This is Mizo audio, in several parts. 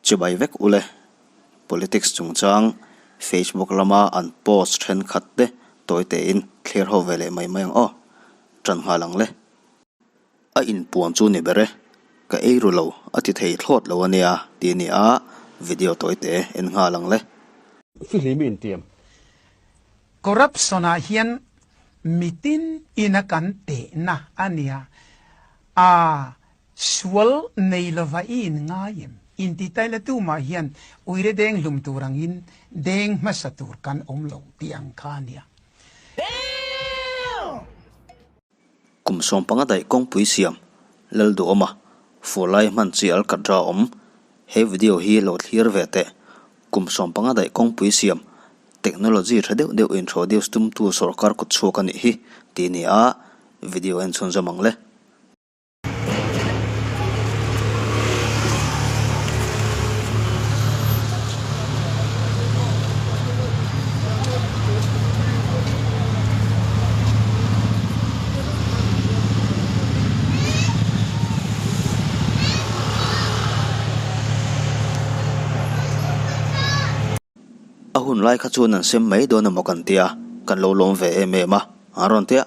Chibai vek ule. Politics chungchang Facebook lama an post thenkhat te tawi tein thlir ho ve leh mai mai ang aw. Tan nghal ang le. A inpuan chu ni ber e. Ka ei ru lo a ti thei thlawt lo a nia ti a ni a, video tawi te en nghal ang le. Fihlim i intiam. Corruption ah hian mitin ina kan tehna a nia. A sual nei lova i in ngai em? Inti tai la tumah hian uire deng hlum tur angin deng hmasa tur kan awm lo tih ang kha a nia. Kum 15 daih kawngpui siam, Lalduhawma, Furlai hman chi Alkatra awm. He video hi lo thlir ve teh. Kum 15 daih kawngpui siam, technology tha deuh deuh introduce tumtu sawrkar kut chhuak a nih hi, tih ni a, video en chhunzawm ang le. A hun lai kha chuan an sem mai dawn emaw kan tia, kan lo lawm ve em em a, an rawn tia.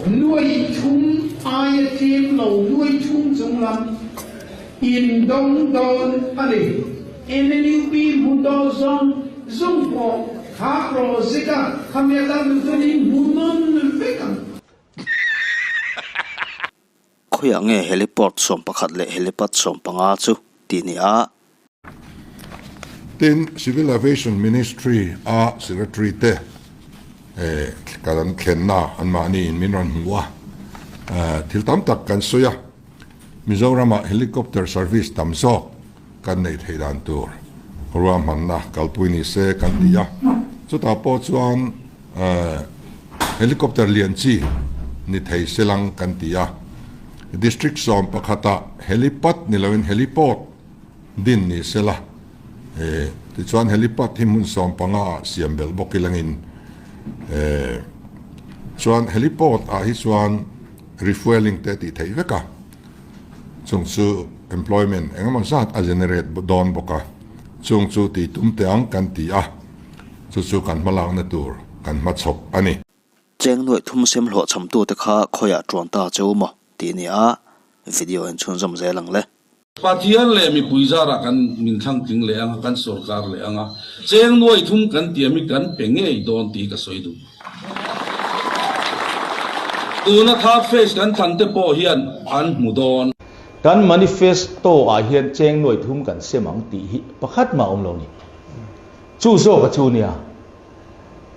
Nuai thum aia tlem lo nuai thum chung lam in dawng dawn a ni. NLUP hmu daw zawng zawng pawh kha project a khami a kal duh chuan in hmu nawn vek ang. Khawiah nge heliport 11 leh helipad 15 chu tih ni a? Tin, Civil Aviation Ministry a Secretary te kan thlenna anmahni in min rawn hmu a, thil tam tak kan sawi a, Mizoram-ah helicopter service tam zawk kan neih theih dan tur ruahmanna kalpui ni se kan ti a, chutah pawh chuan helicopter lian chi ni thei se lang kan ti a, District 11 ah helipad ni loin heliport din ni se la, tichuan helipad hi hmun 15 ah siam belh bawk ilangin chuan heliport ah hi chuan refuelling te tih theih vek a, chung chu employment engemaw zat a generate dawn bawk a, chung chu tih tum teh ang kan ti a, chu chu kan hmalakna tur kan hmachhawp a ni. Cheng nuaih thum sem hlawh chhamtute kha khawiah tuan ta cheu maw tih a ni a, video en chhunzawm zel ang le. Pathian leh mipui zarah kan min thlang tling leh ang a, kan sorkar leh ang a, cheng nuaih thum kan tiam hi kan pe ngei dawn tih ka sawi duh. Tuna third phase kan thlan te pawh hian an hmu dawn. Kan manifesto ah hian cheng nuaih thum kan sem ang tih hi pakhat mah awm lo ni. Chu zawk a chu nia.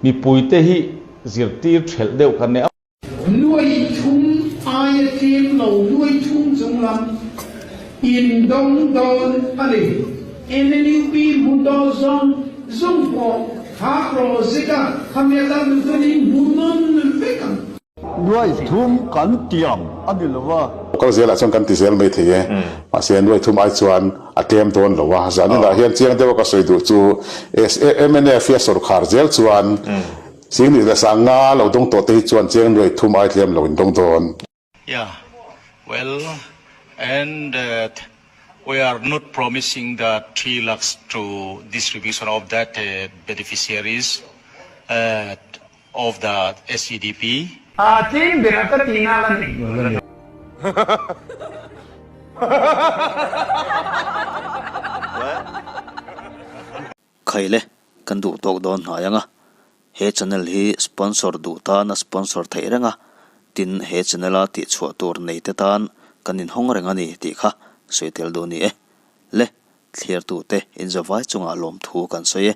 Mipuite hi zirtir thelh deuh kan nei a. Nuai thum aia tlem lo nuai thum chung lam in dawng dawn a ni. NLUP hmu daw zawng zawng pawh kha project a khami a kal duh chuan in hmu nawn vek ang. Nuai thum kan tiam a ni lo a. Kal zelah chuan kan ti zel mai thei e. Mahse nuai thum ai chuan a tlem dawn lo a. Zaninah hian chiang deuha ka sawi duh chu mnf hi a sawrkhar zel chuan Singnih leh Sanga lo dawng tawh te hi chuan chiang nuai thum ai tlem lo in dawng dawn. Yeah, well and that we are not promising the 3 lakhs to distribution of that beneficiaries of the SEDP. A tlem ber a ka ti nal a ni. Khaile, kan duh tawk dawn hnai ang a, he channel hi sponsor duh tan a sponsor theih reng a, tin he channel a tihchhuah tur nei te tan kan inhawng reng a ni tih kha sawi tel duh ni e. Le, thliartute inzawvai chungah lawmthu kan sawi e.